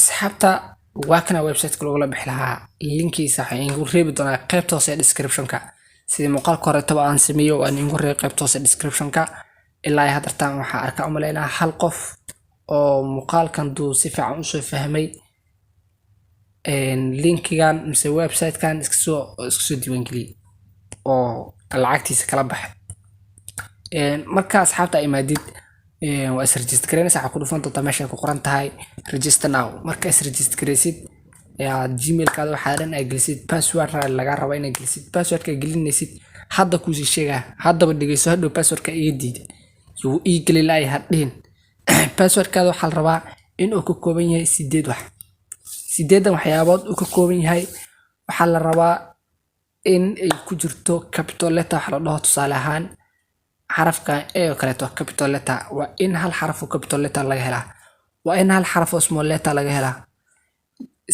Asxaabta, waa kana website-ka lagula bixi lahaa. Linkiisa waxaan idiinku reebi doonaa qaybta hoose ee description-ka. Sidii muuqaalka horetaba aan sameeyo, waan idiinku reebay qaybta hoose ee description-ka. Ilaa iyo haddartaan waxaa arkaa umaleynaa hal qof oo muuqaalkan duu si fiican usoo fahmay linkigan mise website-kan iska soo diiwaangeliyey oo lacagtiisa kala baxay. Marka asxaabta imaadid, waa is register gareynaysaa. Waxaa ku dhufan doontaa meesha ay ku qoran tahay "Register now". Marka is register gareysid, aad Gmailkaada waxaa dhan ay gelisid, password lagaa rabaa inaad gelisid. Passwordka gelinaysid hadda kuusii sheegaa, haddaba dhegeyso. Hadhow passwordka iga diiday, yuu ii geli laaya hadhihin. Passwordkaada waxaa la rabaa inuu ka kooban yahay sideed wax. Sideedan waxyaabood uu ka kooban yahay waxaa la rabaa in ay ku jirto capital letter. Waxa la dhaho, tusaale ahaan, xarafka A oo kaleeto capital letter, waa in hal xaraf oo capital letter laga helaa, waa in hal xaraf oo small letter laga helaa.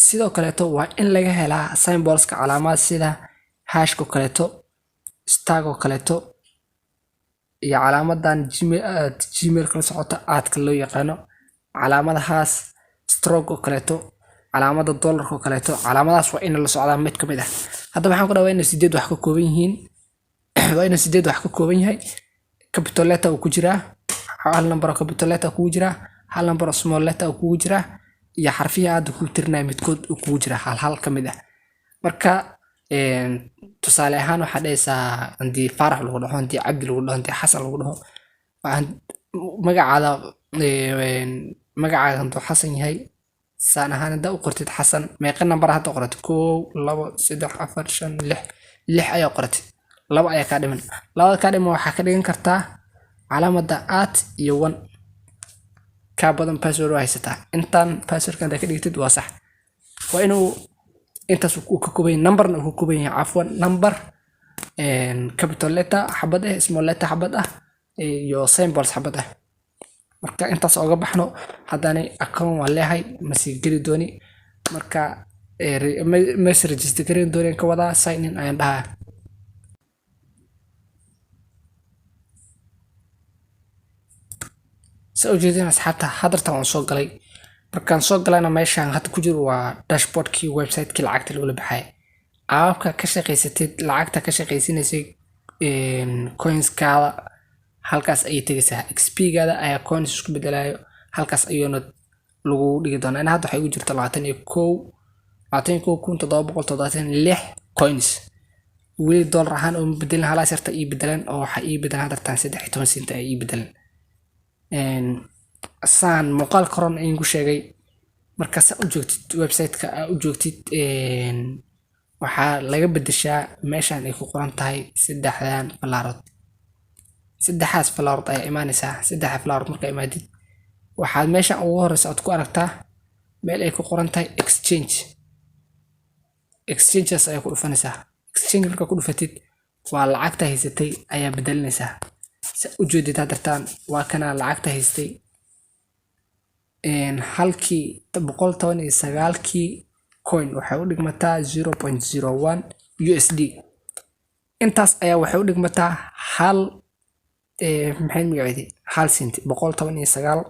Sidoo kaleeto waa in laga helaa symbolska, calaamad sida hashka oo kaleeto, star oo kaleeto iyo calaamadan Gmail kala socota, aadka loo yaqaano, calaamadahaas, stroke oo kaleeto, calaamada dollarka oo kaleeto. Calaamadahaas waa in la socdaa mid ka mid ah. Hadda waxaan ku dhahaa waa inay sideed wax ka kooban yihiin, waa inuu sideed wax ka kooban yahay. Capital letter uu ku jiraa, hal number oo capital letter kugu jiraa, hal number oo small letter uu kugu jiraa, iyo xarfihii hadda kuu tirinaya midkood uu kugu jiraa, hal hal ka mid ah. Marka tusaale ahaan waxaa dhahaysaa, hadii Faarax lagu dhaho, hadii Cabdi lagu dhaho, hadii Xasan lagu dhaho, waxaan magacaada, magacaaga haduu Xasan yahay, saan ahaan hadaa u qortid Xasan, meeqa number hadda qoratay? Kow, labo, saddex, afar, shan, lix. Lix ayaa qoratay, laba ayaa kaa dhiman. Labada kaa dhiman waxaa ka dhigan kartaa calaamada at iyo one. Kaa badan password waa haysataa. Intaan passwordka hadaa ka dhigtid waa sax. Waa inuu intaas uu ka kooban yahay, numberna uu ka kooban yahay, cafwan, number, capital letter xabad ah, small letter xabad ah iyo symbols xabad ah. Marka intaas oga baxno. Haddana account waan leeyahay, masii geli dooni. Marka mas register gareyn dooni ka wadaa, sign in ayaan dhahaa. Saa ujeedin asxaabta, hadartan waan soo galay. Markaan soo galayna, meeshaan hadda ku jiro waa dashboardkii website-kii lacagta lagula baxay. Qaababka ka shaqaysatid, lacagta ka shaqaysanaysay, coinskaada halkaas ayay tegaysaa. XP-gaada ayaa coins isku bedelayo, halkaas ayuuna lagu dhigi doonaa. In hadda waxay ugu jirta 21,776 coins. Weli dollar ahaan uma bedelin, halaas yarta ii bedelan oo waxaa ii bedelan hadartan 13 senti ay ii bedelan. Saan muuqaalka horan idinku sheegay, marka saa u joogtid website-ka aa u joogtid, waxaa laga bedeshaa meeshan ay ku qoran tahay saddexdan falaarood. Saddexdaas falaarood ayaa imaanaysaa. Saddexda falaarood markaa imaadid, waxaad meeshan ugu horeysa aad ku aragtaa meel ay ku qoran tahay "Exchange". Exchanges ayaa ku dhufanaysaa. Exchange markaa ku dhufatid, waa lacagta haysatay ayaa bedelinaysaa. Sa ujeedid hadartaan, waa kana lacagta haystay. Halkii 119-kii coin waxay u dhigmataa 0.01 USD. Intaas ayaa waxay u dhigmataa hal, maxay magaceedi, hal senti. 119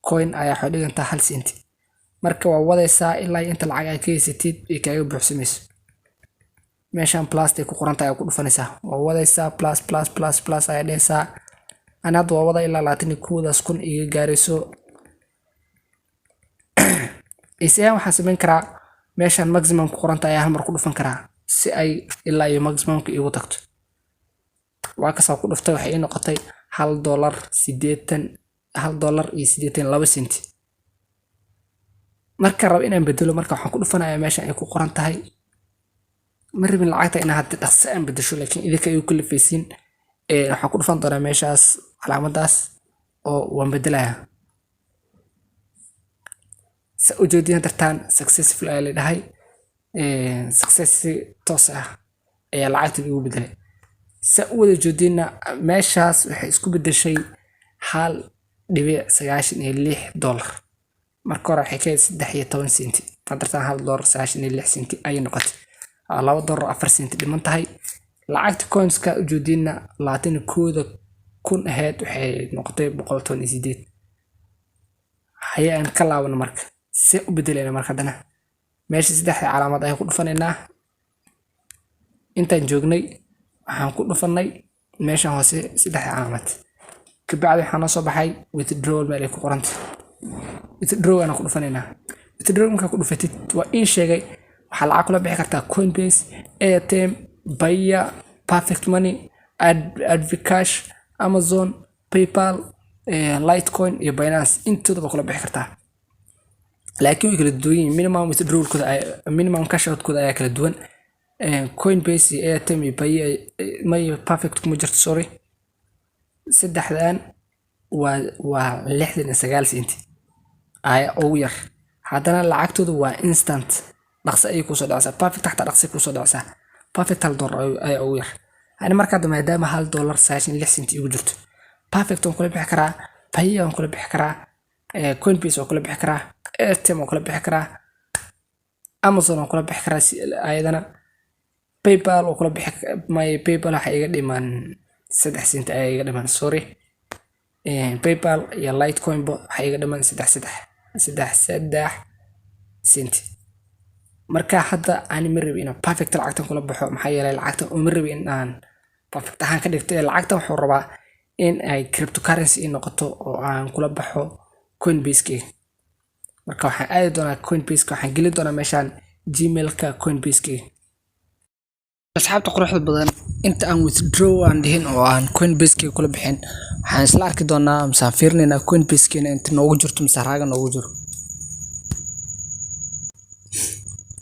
coin ayaa waxay u dhigantaa hal senti. Marka waa wadaysaa ilaa inta lacag aad ka haysatid ay kaaga buuxsamayso. Meeshan plus ay ku qoran tahay ayaa ku dhufanaysaa. Waa wadaysaa, plus, plus, plus, plus ayaa dhehaysaa. Ani hadda waa wada ilaa 21,000 iga gaarayso. Isayaan waxaan samayn karaa, meeshan maximum ku qoran tahay ayaa hal mar ku dhufan karaa si ay ilaa iyo maximumka iigu tagto. Waa kasaa, ku dhuftay, waxay ii noqotay $1 80, $1.82. Marka rabo inaan bedelo, marka waxaan ku dhufanayaa meeshan ay ku qoran tahay. Ma rabin lacagta inaan hadda dhaqso aan bedesho, laakiin idinka igu kalifaysiin. Waxaan ku dhufan doonaa meeshaas calaamadaas oo waan bedelayaa. Sa ujeedin dartaan, successful ayaa la dhahay. Success si toos ah ayaa lacagta igu bedelay. Sa u wada jeedina, meeshaas waxay isku bedeshay $1.96. Marka hore waxay ka ahayd 13 senti. Hadartaan $1.96 ayay noqotay. $2.04 dhiman tahay. Lacagta coinska ujeedina 21,000 ahayd, waxay noqotay 118. Haye, aan ka laabano marka. See u bedelayna marka haddana? Meesha saddexda calaamad ayaan ku dhufanaynaa. Intaan joognay waxaan ku dhufanay meeshan hoose saddexda calaamad. Kabacdi waxaa noo soo baxay withdrawal meel ay ku qoranta. Withdraw ayaan ku dhufanaynaa. Withdraw markaa ku dhufatid, waa in sheegay, waxaa lacag kula bixi kartaa Coinbase, Airtm, Payeer, Perfect Money, Advcash, Amazon, PayPal, Litecoin iyo Binance. Intoodaba kula bixi kartaa, laakiin way kala duwan yihiin. Minimum withdrawalkooda, minimum cash outkooda ayaa kala duwan. Coinbase iyo Airtm iyo Payeer may Perfect kuma jirto, sorry. Saddexdan waa 69 cent ayaa ugu yar. Haddana lacagtooda waa instant, dhaqso ayay kusoo dhacsaa. Perfect xataa dhaqsi kusoo dhacsaa. Perfect $1 ayaa ugu yar. Ani marka hadda maadaama $1.96 igu jirto, Perfect waan kula bixi karaa, Payeer waan kula bixi karaa, Coinbase waan kula bixi karaa, Airtm waan kula bixi karaa, Amazon waan kula bixi karaa, ayadana PayPal waan kula bixi. My PayPal waxa iga dhiman 3 cent ayaa iga dhiman, sorry. PayPal iyo Litecoin ba waxa iga dhiman saddex saddex saddex saddex cent. Marka hadda ani ma rabi inaan Perfect lacagtan kula baxo, maxaa yeelay lacagtan uma rabi in aan Perfect ahaan ka dhigto. Lacagtan wuxuu rabaa in ay cryptocurrency ii noqoto oo aan kula baxo Coinbase-keyga. Marka waxaan aadi doonaa Coinbase, waxaan gelin doonaa meeshaan Gmailka Coinbase-keyga. Asxaabta quruxda badan, inta aan withdraw aan dhihin oo aan Coinbase-keyga kula bixin, waxaan isla arki doonaa mise aan fiirinaynaa Coinbase-keena inta noogu jirto mise haraaga noogu jiro.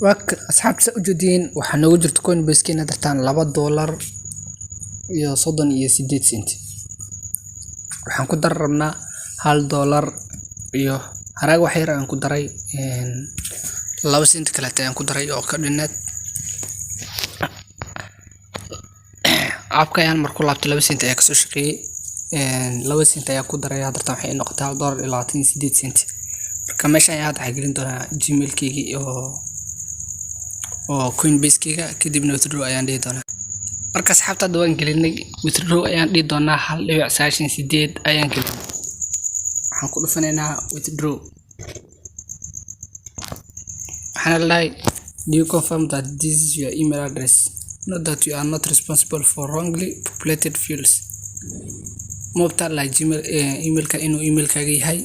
Waa asxaabta, saa ujeediin, waxaa noogu jirto Coinbase-keena dartaan $2.38. Waxaan ku dari rabnaa $1 iyo haraaga wax yar aan ku daray, 2 cent kaleeta ayaan ku daray oo ka dhineed. App-ka ayaan mar ku laabtay, 2 cent ayaa kasoo shaqeeyay, 2 cent ayaa ku daray. Hadartan waxay noqotay $1.28. Marka meeshan ayaa hadda waxaan gelin doonaa Gmailkeyga oo Coinbase-keyga, kadibna withdraw ayaan dhihi doonaa. Marka asxaabta, hadda waan gelinay, withdraw ayaan dhihi doonaa. 1.98 ayaan gelinay. Waxaan ku dhufanaynaa withdraw. Waxaana ladahay, "Do you confirm that this is your email address? Note that you are not responsible for wrongly populated fields." Ma hubtaa lahay Gmail emailka inuu emailkaaga yahay?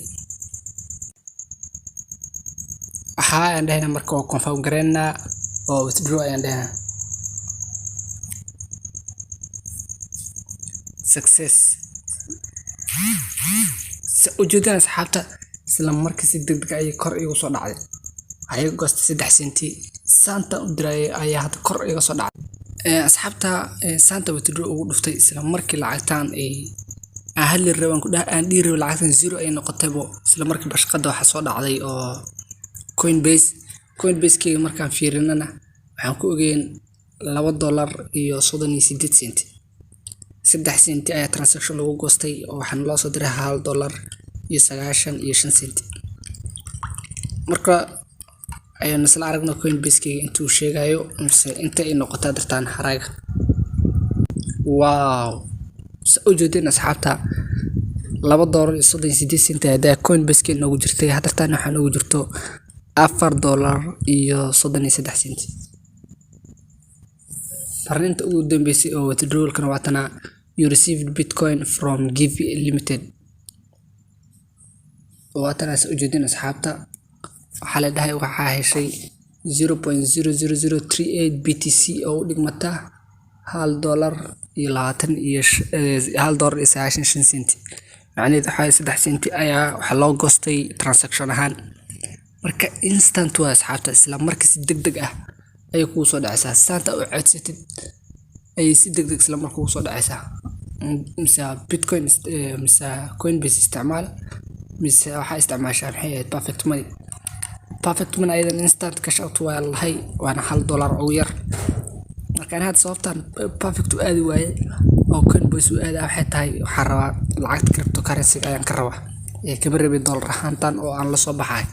Waxaa ayaan dhahaynaa. Marka waa confirm gareynaa oo withdraw ayaan dhahaynaa. Success. Ujeedada asxaabta, isla markii si degdeg ayay kor igu soo dhacday. Waxay iga goostay 3 cent. Saanta u dirayay ayaa hadda kor iga soo dhacday. Asxaabta, saanta withdraw ugu dhuftay, isla markii lacagtaan ay aan hadli rabay, ku dhahay, aan dhihi rabay lacagtan zero ay noqotaybo, isla markii bashqada waxaa soo dhacday oo Coinbase. Coinbase-keyga markaan fiirinana, waxaan ku ogeyn $2.38. 3 cent ayaa transaction lagu goostay oo waxaana loo soo diray $1.95. Marka ayaan isla aragno Coinbase-keyga intuu sheegayo mise inta ay noqotaa dartaan haraaga. Wow, sa ujeedin asxaabta, $2.38 ayaa Coinbase-keyga noogu jirtay. Hadartaan waxaa noogu jirto $4.33. Fariinta ugu dambeysay oo withdrawal-kana waa tana: "You received Bitcoin from Givy Limited." Waa tanaas ujeedin asxaabta. Waxaa la dhahay waxaa heshay 0.00038 BTC oo u dhigmata hal dollar iyo labaatan iyo $1.95. Macnaheedu waxaa 3 cent ayaa waxaa loo goostay transaction ahaan. Marka instant waa asxaabta, isla markii si degdeg ah ayay kugu soo dhacaysaa. Saanta u codsatid ayay si degdeg isla markii kugu soo dhacaysaa. Mise Bitcoin mise Coinbase isticmaal, mise waxaa isticmaashaa, maxay ahayd, Perfect Money. Perfect Money ayadan instant cash out waa lahay, waana $1 ugu yar. Marka ani hadda sababtaan Perfect u aadi waaye oo Coinbase u aada waxay tahay, waxaan rabaa lacagta cryptocurrency ayaan ka rabaa, ee kama rabin dollar ahaantan oo aan la soo baxay.